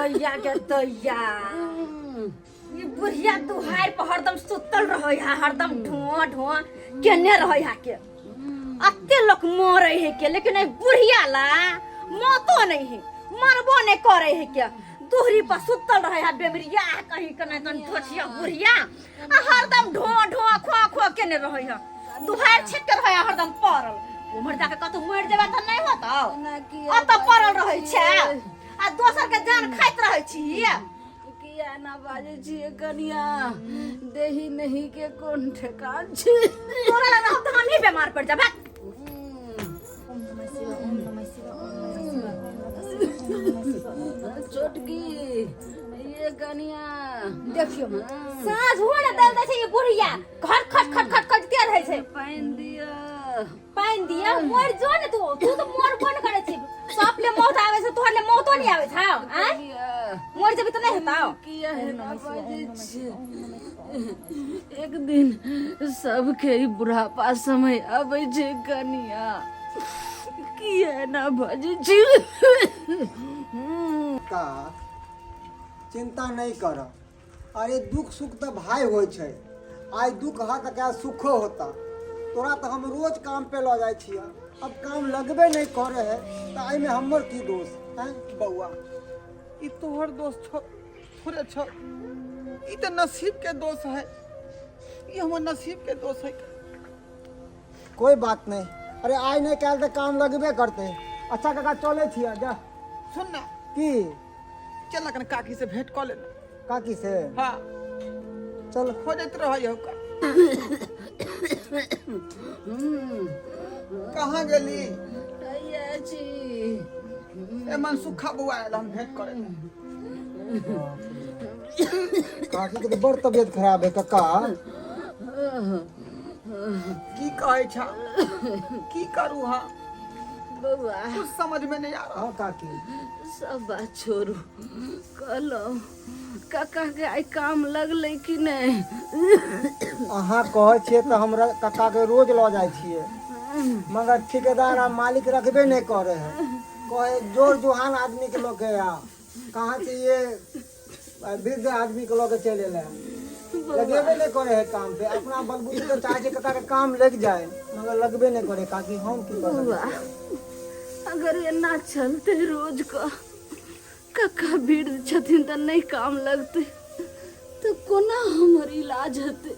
दैया के दैया, ई बुढ़िया दुहार पर हरदम सुतल रहै है, हरदम ढुआ ढुआ केने रहै है के। अते लोग मरे है के, लेकिन ए बुढ़िया ला मौतो नहीं है, मरबो नहीं करे है के। दुहरी पर सुतल रहे है बेमरिया कहीं के नहीं तन धोछिया बुढ़िया, आ हरदम ढुआ ढुआ खुआ खुआ केने रहे है, दुहार छिट के रहे है हरदम पड़ल। उम्हर जाके कतौ मरि जेबा तऽ नहि होतौ, अतऽ पड़ल रहै छै आ दोसर के जान खाइत रहै छी। किया ना बाजै छियै कनिया, देही नहीं के कोन ठेकान छै। तोरा लग रहब तऽ हमही बेमार पड़ि जाब। छोटकी ये कनिया देखियो, साँझ हुआ ने दल दै छै ई बुढ़िया, खट खट खट खट खट के रहै छै। पानि दिअ, पानि दिअ। मर जो ने तू, तू तऽ मरबो ने करै छी। सब ले मौत आबै छै, तोहर ले मौतो नहि आबै छौ। आँय, मर जेबी तऽ नहि हेतौ। किया एना बाजै छियै? एक दिन सबके ई बुढ़ापा समय आबै छै कनिया, किया एना बाजै छियै? का चिंता नहीं कर। अरे दुख सुख तऽ भाय होइ छै, आइ दुख हा तऽ काल्हि सुखो होता। तोरा तऽ हम रोज काम पे लऽ जाइ छियै, अब काम लगबे नहीं करे है तऽ एहिमे हमर की दोष हैं? बौआ, ई तोहर दोष छौ थोड़े छौ, ई तऽ नसीब के दोष है, ई हमर नसीब के दोष है। कोई बात नहीं, अरे आइ नहीं काल्हि तऽ काम लगबे करतै। अच्छा काका, चलै छियै, जा। सुन ना। की? चल ना, कने काकी से भेंट कऽ लेना। काकी से? हाँ। चल। खोजैत रहै हो का। कहाँ गेली? हैया छी। ए मनसुखा बौआ आयल हम भेंट करे ला। काकी के तऽ बड़ तबियत खराब है काका। की कहै छ, की करू? हाँ बौआ, कुछ समझ में नहीं आ रहा। हाँ काकी। सब बात छोड़ू, कहलहुँ काका के आइ काम लगलै कि नहि? अहाँ कहै छियै तऽ हमरा काका के रोज लऽ जाइ छियै, मगर ठेकेदार आ मालिक रखबे नहि करे है। कहे जोर जुहान आदमी के लऽ के आ, कहाँ से ये वृद्ध आदमी के लऽ के चलि एलै। लगेबे नहि करे है काम पे। अपना बलबूती तऽ चाहे छै काका के काम लग जाए, मगर लगबे नहि करे। काकी, हम की कर सकै बौआ छियै? अगर एना चलते रोज कऽ कक्का भीड़ छथिन तऽ नहि काम लगतै तऽ कोना हमर इलाज हेतै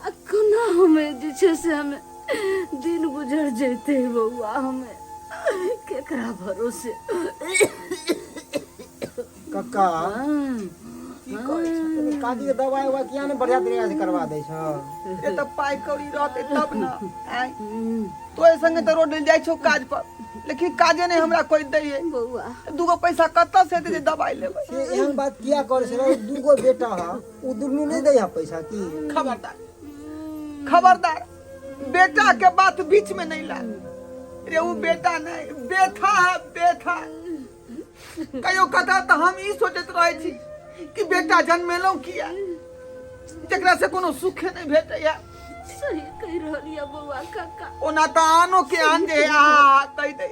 आ कोना हमे जे छै से हमे दिन गुजर जैतै? बौआ, हमे केकरा भरोसे? कक्का, की कहै छ? कनी काकी के दवाई उवाई किया नहि बढ़िया तरीका से करवा दै छ? ए तऽ पाइ कौड़ी रहतै तब ने। आँय, तोरे संगे तऽ रोड जाइ छौ काज पर, लेकिन काजे नहि हमरा कोई दै है। बौआ, दूगो पैसा कतऽ से हेतै जे दवाई लेबै? से एहन बात किया करै छै? दूगो बेटा है, उ दुनू नहि दै है पैसा की? खबरदार, खबरदार, बेटा के बात बीच में नहीं ला रे। वो बेटा नहीं, बेथा है, बेथा। कहियो कथा तऽ हम ई सोचैत रहै छी कि बेटा जन्मेलहुँ किया, जकरा से कोनो सुखे नहि भेटैया। सही कहि रहल यऽ बौआ काका। ओना तऽ आनो के आन जे आ कहि दै,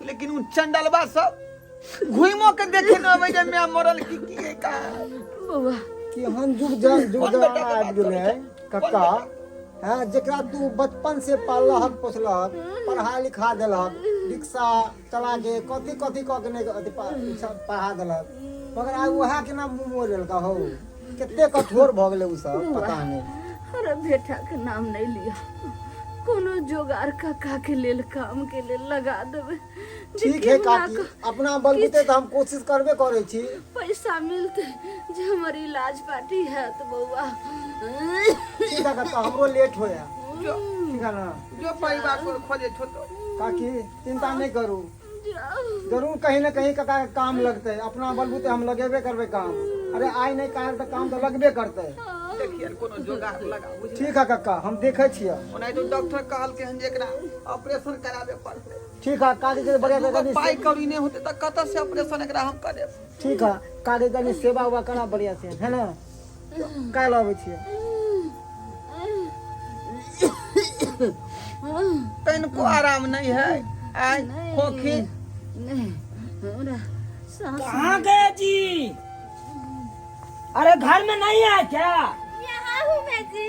लेकिन उ चंडलबा सब घुइमो के देखे न अबै जे माय मरल की की है का। बौआ, केहन जुग जुग कोन बेटा के जमाना बात आबि गेलै करै छै? कक्का? हैं, जेकरा तू बचपन से पाललहक पोसलहक, पढ़ा लिखा देलहक, रिक्शा चला के कथी कथी कऽ के नहि अथी सब पढ़ा देलक, मगर आइ उएह के ना मुँह मोड़ लेलका हौ। कते कठोर भऽ गेलै ओ सब, पता नहि। अरे बेटा के नाम नहीं लिया, कोनो जोगार काका के लेल काम के लेल लगा देबै जे ठीक है केहुना काकी, कऽ अपना बलबूते तऽ हम कोशिश करबे करै छी। पैसा मिलते जे हमर इलाज पाटी हैत बौआ। ठीक है काका, हमरो लेट होया। जो। ठीक है ना? जो परिवार को खोजे छो तो। काकी, चिंता नहीं करू। जाउ। जरूर कहीं ना कहीं काका के काम लगते। अपना बलबूते हम लगेबे करबे काम। अरे आइ नहीं काल्हि तऽ काम तऽ लगबे करते। देखिए, कोनो जोगाड़ लगा, बुझलियै? ठीक है काका, हम देखै छियै। ओनाहितो डॉक्टर कहलकै हन जे एकरा ऑपरेशन कराबे पड़तै। ठीक है काकी के बढ़िया दूगो कनी पाइ कौड़ी नहि होतै तऽ कतऽ से ऑपरेशन एकरा हम करेब? ठीक है काकी, कनी सेवा उवा करा बढ़िया से, है ना? काल्हि अबै छियै। तनिको आराम नहीं है आइ? नहि। खोखी नहि, हमरा सास कहाँ गए जी? अरे घर में नहीं है क्या? यहाँ हूँ मैं जी।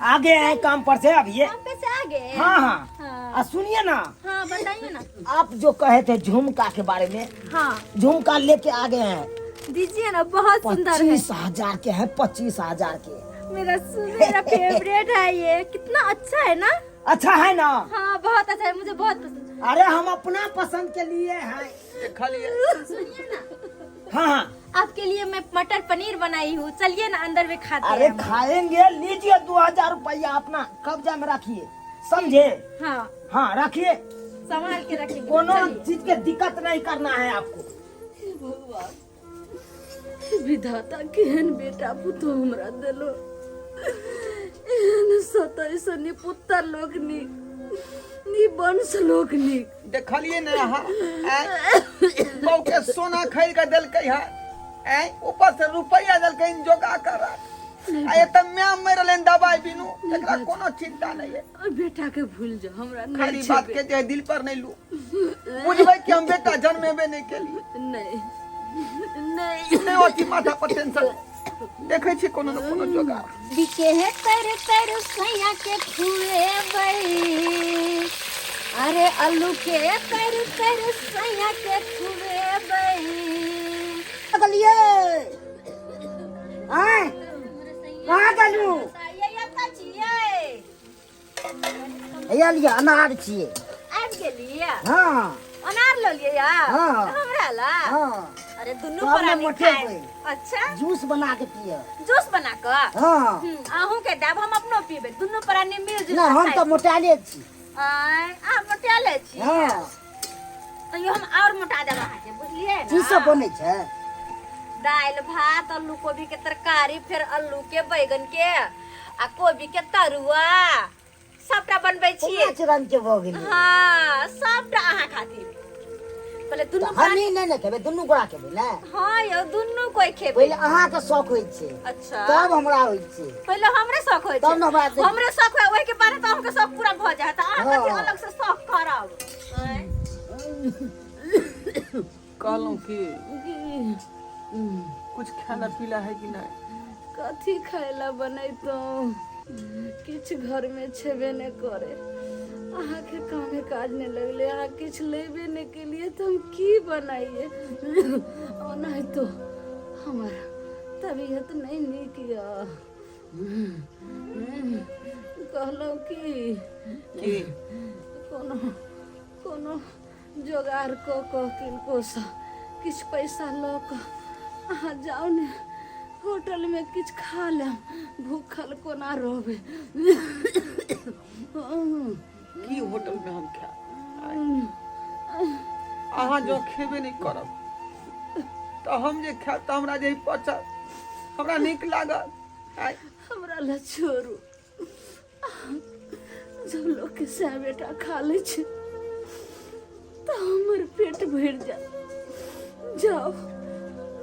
आ गए हैं काम पर से अब ये? काम पे से आ गए। हाँ हाँ। हाँ। सुनिए ना। हाँ बताइए ना। आप जो कहे थे झुमका के बारे में, हाँ झुमका लेके आ गए हैं। दीजिए ना, बहुत सुंदर है। 25,000 के हैं, 25,000 के। मेरा मेरा फेवरेट है ये, कितना अच्छा है ना। अच्छा है ना? हाँ बहुत अच्छा है, मुझे बहुत पसंद। अरे हम अपना पसंद के लिए हैं। देखलिए। सुनिए ना। हाँ हाँ। आपके लिए मैं मटर पनीर बनाई हूँ, चलिए ना अंदर में खाते अरे हैं। खाएंगे, लीजिए 2000 रुपया अपना कब्जा में रखिए, समझे? हाँ हाँ रखिए, संभाल के रखेंगे। कोनो चलिए। चीज के दिक्कत नहीं करना है आपको। हे भगवान, हे विधाता, केहन बेटा पुतोह हमरा देलो, एहन सतै स निपुत्तर लोकनि, निवंश लोकनि। देखलिए ने अहाँ, आँय? बहू के सोना खरीद के देलकै है, आँय? ऊपर से रुपया देलकै, जोगा कर राख। आ एतऽ माय मरि रहलै दबाई बिनु, एकरा कोनो चिंता नहीं है। ओहि बेटा के भूल जाओ, हमरा नहीं खाली छै बात के जे दिल पर नहीं लू, बुझबै कि हम बेटा जन्मेबे नहीं केलिए। नहीं नहीं नहीं अथी माथा पर टेंशन, देखै छी कोनो न कोनो जोगाड़। बिके है तर तर सैया के खुएबै, अरे आलू के तर तर सैया के खुएबै। गेलिए आय, कहाँ गेलू? हैया लिअ, अनार छियै। आबि गेलियै? हाँ। अनार लऽ लियै या? हाँ। हमरा ला? हाँ। अरे दुनू तब ने प्राणी मोटेबै। खाए। अच्छा जूस बना के पिय। जूस बना कऽ? हाँ। अहूँ के देब, हम अपनो पीबै, दुनू प्राणी मिल जुल ना, हम तऽ मोटाले छी। आँय, अहाँ मोटाले छी? हाँ। तैयो हम आओर मोटा देब अहाँके, बुझलियै की ने? सब बनै छै? दालि भात, आलू कोबी के तरकारी, फेर आलू के बैगन के आ कोबी के तरुआ, सबटा बनबै छियै। पाँच रंग के भऽ गेलै। हाँ सबटा अहाँ खातिर। पहिले दुनू तऽ प्राणी हमही नहि ने खेबै, दुनू गोरा खेबै ने। हाँ यौ, दुनू कोइ खेबै। पहिले अहाँके शौक होइ छै। अच्छा। तब हमरा होइ छै। पहिले हमरे शौक होइ छै। तब ने हमरा देख- हमरे शौक होइ, ओहिके बाद तऽ अहाँके शौक पूरा भऽ जायत। अहाँ हाँ। कथी अलग से शौक करब? आँय? कहलहुँ कि कुछ खाना पीला है कि नहीं? कथी खाय ला बनैतहुँ, किछु घरमे छेबे नहि करे। अहाँके कामे काज नहि लगलै, अहाँ किछु लेबे नहि केलियै तऽ हम की बनाइए? ओनाहितो हमर तबियत नहि नीक यऽ। कहलहुँ कि की? कोनो कोनो जोगाड़ कऽ कऽ किनकोसँ किछु पैसा लऽ कऽ अहाँ जाउ ने होटलमे, किछु खा लेब, भूखल कोना रहबै? की होटल में हम खायब? अहाँ जो खेबे नहीं करब तऽ हम जे खायब तऽ हमरा जे पचत, हमरा नीक लागत। आँय? हमरा लए छोड़ू, जब लोकके सए बेटा खा लै छै तऽ हमर पेट भरि जायत। जाउ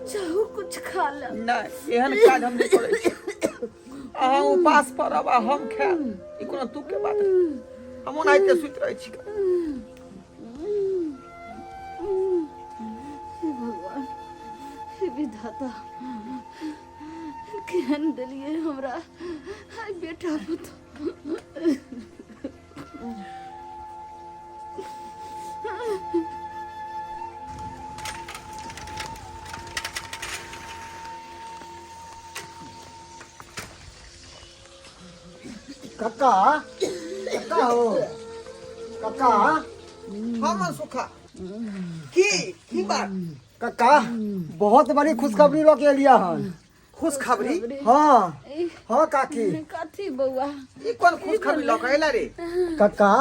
जाउ, कुछ खा ले। नहि, एहन काज हम नहि करै छी। अहाँ उपास परब आ हम खायब, ई कोनो तुक के बात नहि। हम ओनाहिते सुति रहै छी। हे भगवान, हे विधाता, केहन देलियै हमरा आइ बेटा पुतोह। कक्का, कक्का हो कक्का। हाँ मनसुखा, की की बात? कक्का, बहुत बड़ी खुशखबरी लऽ के एलियै हन। खुशखबरी? हाँ हाँ काकी। कथी बौआ? ई कोन खुशखबरी लऽ के एला रे? कक्का,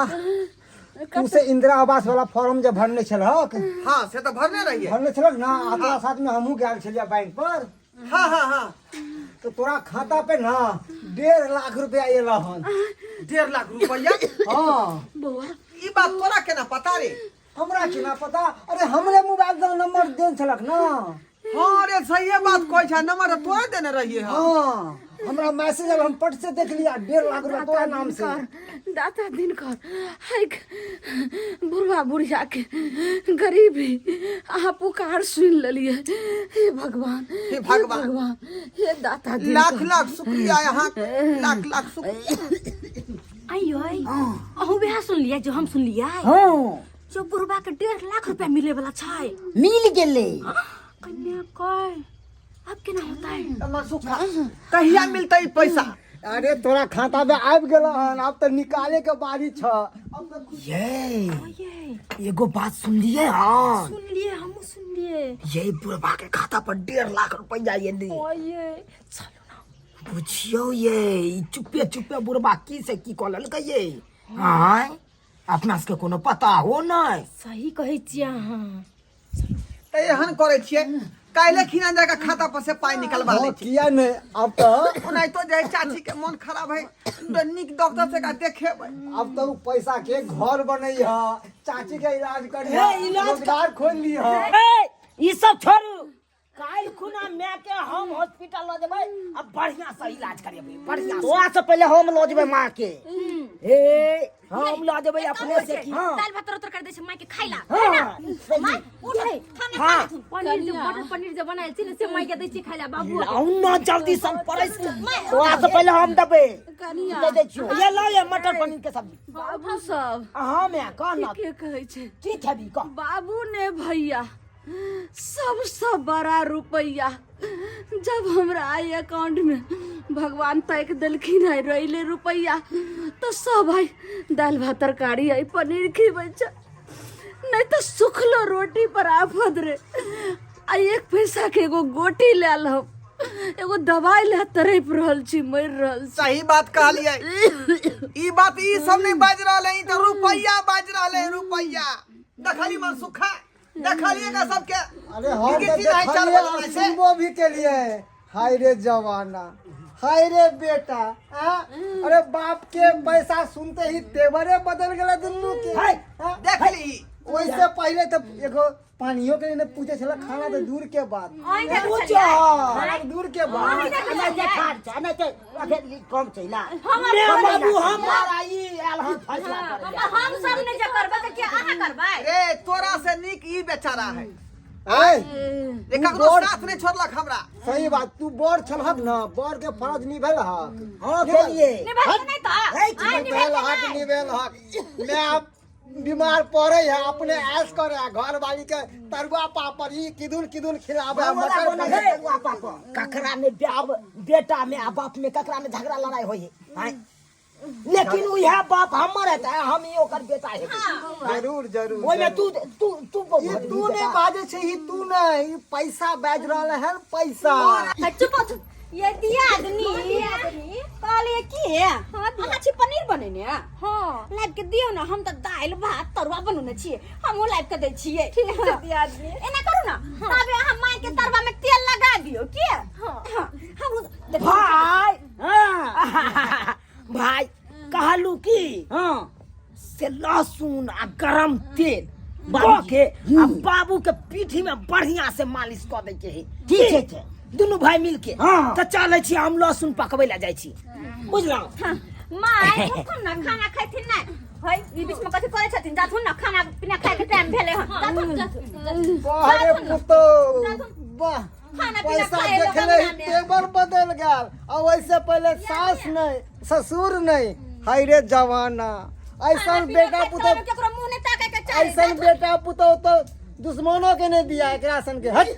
तू से इंदिरा आवास वाला फॉर्म जे भरने छलहक। हाँ से तऽ भरने रहियै। भरने छलक ना, आ तोरा साथ में हमहूँ गेल छलियै बैंक पर। हाँ हाँ हाँ। तो तोरा खाता पे ना 1.5 लाख रुपया एला हन। 1.5 लाख रुपया? हाँ। बौआ, ई बात तोरा केना पता रे? हमरा केना पता? अरे हमरे मोबाइल के नंबर देन छलक ना। हाँ रे, सहिए बात कहै छै, नंबर तऽ तोरे देने रहियै हम। हाँ, हमरा मैसेज आयल, हम पट से देख लिया, 1.5 लाख रुपया तोरा नाम से। दिनकर, दाता दिनकर, हाय बुढ़वा बुढ़िया के गरीबी अहाँ पुकार सुनि लेलियै। हे भगवान, हे भगवान। भगवान, हे दाता दिनकर। लाख लाख शुक्रिया यहाँ, लाख लाख शुक्रिया। आइयो, अहूँ वएह सुनलियै जो हम सुनलियै? हाँ। जो बुढ़बा के 1.5 लाख रुपया मिले वाला छै। मिल गेलै। कन्या कय अब केना होता है? मनसुखा, कहिया मिलतै ई पैसा? अरे, तोरा खाता में आबि गेल हन, आब तऽ निकाले के बारी छ अब तऽ। ये ये एगो बात सुनलिए? हाँ। सुनलिए, हमहूँ सुनलिए। ये बुढ़बा के खाता पर 1.5 लाख रुपया एलै। ओये, चलू ना। बुझियौ ये, ई चुप्पे चुप्पे बुढ़बा की से की कऽ लेलकै ये। आँय, अपना सबके कोनो पता हो नहि। सही कहै छियै अहाँ। तऽ एहन करै छियै, काल्हि खिना जाके खाता पर से पाइ निकलवा लै हाँ, छी। किया नहि, आब तऽ ओनाहितो जे है चाची के मन खराब है, तऽ नीक डॉक्टर से एकरा देखेबै। अब तऽ उ पैसा के घर बनैह, चाची के इलाज करिह, हे, इलाज रोजगार खोल लिह। ए, ई सब छोड़ू, काल्हि खुना माय के हम हॉस्पिटल लऽ जेबै आ बढ़िया से इलाज करेबै, बढ़िया से। तोरा से पहिले हम लऽ जेबै माँ के। हे, हम लऽ जेबै अपने से की। हाँ। दालि भात तर कर दै छै माय के खाइ ला। हाँ। माय उठे, खाना खा लेथुन। पनीर जे, मटर पनीर जे बनायल छी ने, से माय के दै छी खाइ ला बाबू। लाउ ना जल्दी सन परस के। तोरा से पहिले हम देबै। कनिया। दे दै छियौ, ये ला, ये मटर पनीर के सब्जी। बाबू सब। हाँ माय, कह ना। के कहै छै? की खेबी, कह। बाबू ने भैया, सबसँ बड़ा रुपैआ जब हमरा आई अकाउंट में भगवान ताकि देलखिन है, रहिले रुपैआ तऽ सब आई दालि भात तरकारी आई पनीर खिबै छै, नहीं तऽ सुखलो रोटी पर आफत रे। आ एक पैसा के एगो गोटी लायल हम, एगो दवाई ले तड़पि रहल छी, मरि रहल छी। सही बात कहलियै। ई बात ई सब नहीं बाजि रहल है, ई तऽ रुपैया बाजि रहल है, रुपैया। देखली मनसुखा, देखलिए का सबके? अरे हम की तऽ की चीज है, चाल देखलिए आ बदल छै। सुनबो भी केलिए। हाय रे जमाना, हाय रे बेटा। आ? अरे, बाप के पैसा सुनते ही तेवरे बदल गेला दुनू के। हाय। आ? देखली। ओहिसे पहिले तऽ एगो पानियो के नहि पूछे छला, खाना तऽ दूर के बात। अहीं देखै पूछो। छलियै? खाना तऽ दूर के बात। अहीं देखै नहि छलियै? जे खान छै, नहि ते अखन कम छै ना। हम बाबू, हम आई आयल हन फैसला करे। हम सब नहि जे करबै तऽ के अहाँ करबै? रे, तोरा से नीक ई बेचारा है। आय। जे ककरो साथ नहीं छोड़लक हमरा। सही बात, तू बड़ छलहक न, बड़ के फर्ज निभेल हक। हाँ, खेलिए। निभेल के नहि तऽ है की? आइ निभेल निभेल हक, के नहि? निभेल हक। मैं आप बीमार पड़े है, अपने ऐश करे है, घर वाली के तरुआ पापड़ ई किदुन किदुन खिलावे है, मटर पनीर। तरुआ पापड़। ककरा में बेटा में आ बाप में ककरा में झगड़ा लड़ाई होई है? आँय? लेकिन उहे बाप हमर हेतै, हम ही ओकर बेटा हेबै। जरूर जरूर। ओहिमे तू तू तू ई तू नहीं बाजे छै, ई तू नहीं, ई पैसा बाज रहल है, पैसा। है, चुप हो, चुप। ये दियादनी कहलिए की अहाँ छी पनीर बनेने? हाँ, लाइब के दियौ ने। हम तऽ दालि भात तरुआ बनौने छियै, हमहूँ लाइब के दै छियै। ठीक छै दियादनी, एना करू ने, तबे अहाँ माय के तरुआ में तेल लगा दियौ की। हाँ, हमहूँ देखियौ। भाय, हाँ, भाय, कहलू की हाँ से लहसुन आ गरम तेल कऽ के आ बाबू के पीठी में बढ़िया से मालिश कऽ दै के है। ठीक छै छै। दुनू भाई मिल के। हाँ। तऽ चलै छी, हम लहसुन पकबै लए जाइ छी, बुझलहुँ? हाँ, माय उठथुन ने, खाना खैथिन नहि? है, ई बीच में कथी करै छथिन? जाथुन ने, खाना पीना खाय के टाइम भेलै हन, जाथुन जाथुन। वाह रे पुतौ, वाह। खाना पीना पैसा खाए लोग देखले ही अंगना में। तेवर बदल गेल आ वैसे पहले सास नहीं, ससुर नहीं। हाय रे जमाना, ऐसन खाना पीना बेटा खाइत पुतौ काल में केकरो मुंह नहि ताकै के चाही। ऐसन बेटा पुतौ तो दुश्मनों के नहीं दिया एकरा सन के। हट।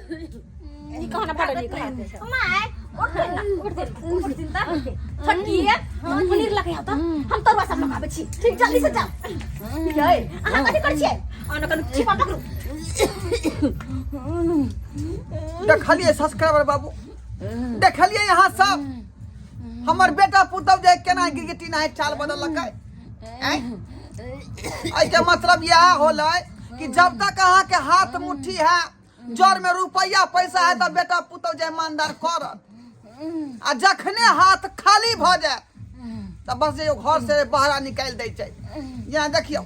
ई कहना बड़ नीक है। माय उठथिन ना, उठथिन उठथिन त छोटकी पनीर लगे त हम तरुआ सब लगाबै छी। ठीक, जल्दी से जाओ। यै, अहाँ कथी करै छियै? अन कनु छिपा पकड़ू। देखलिए सब्सक्राइबर बाबू, देखलिए यहाँ सब हमर बेटा पुतहु जे केना गिरगिटी नाहे चाल बदललकै? आँय? एहिके मतलब इएह होलै कि जब तक अहाँ के हाथ मुट्ठी है, जर में रुपैया पैसा है, तऽ बेटा पुतहु जे ईमानदार करत, आ जखने हाथ खाली भऽ जायत तऽ बस जे घर से बहरा निकालि दै छै। यहाँ देखियौ,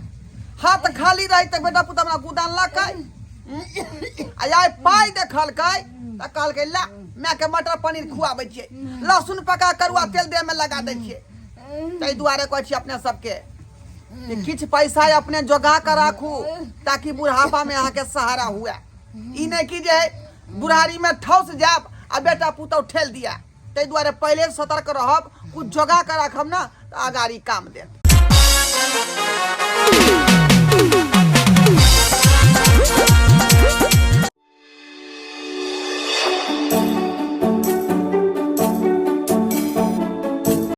हाथ खाली रही तऽ बेटा पुतहु हमरा गुदानलकै, आ आइ पाइ देखलकै तऽ कहलकै ला। माय के मटर पनीर खुआबै छियै, लहसुन पका करुआ तेल देह में लगा दै छियै। ताहि दुआरे कहै छी अपने सबके कि किछु पैसा अपने जोगा के राखू ताकि बुढ़ापा में अहाँके सहारा हुए। ई नहि कि जे बुढ़ारी में ठौस जायब आ बेटा पुतहु ठेल दिया। ताहि दुआरे पहिले सतर्क रहब, कुछ जोगा के राखब ना तऽ अगाड़ी काम देत।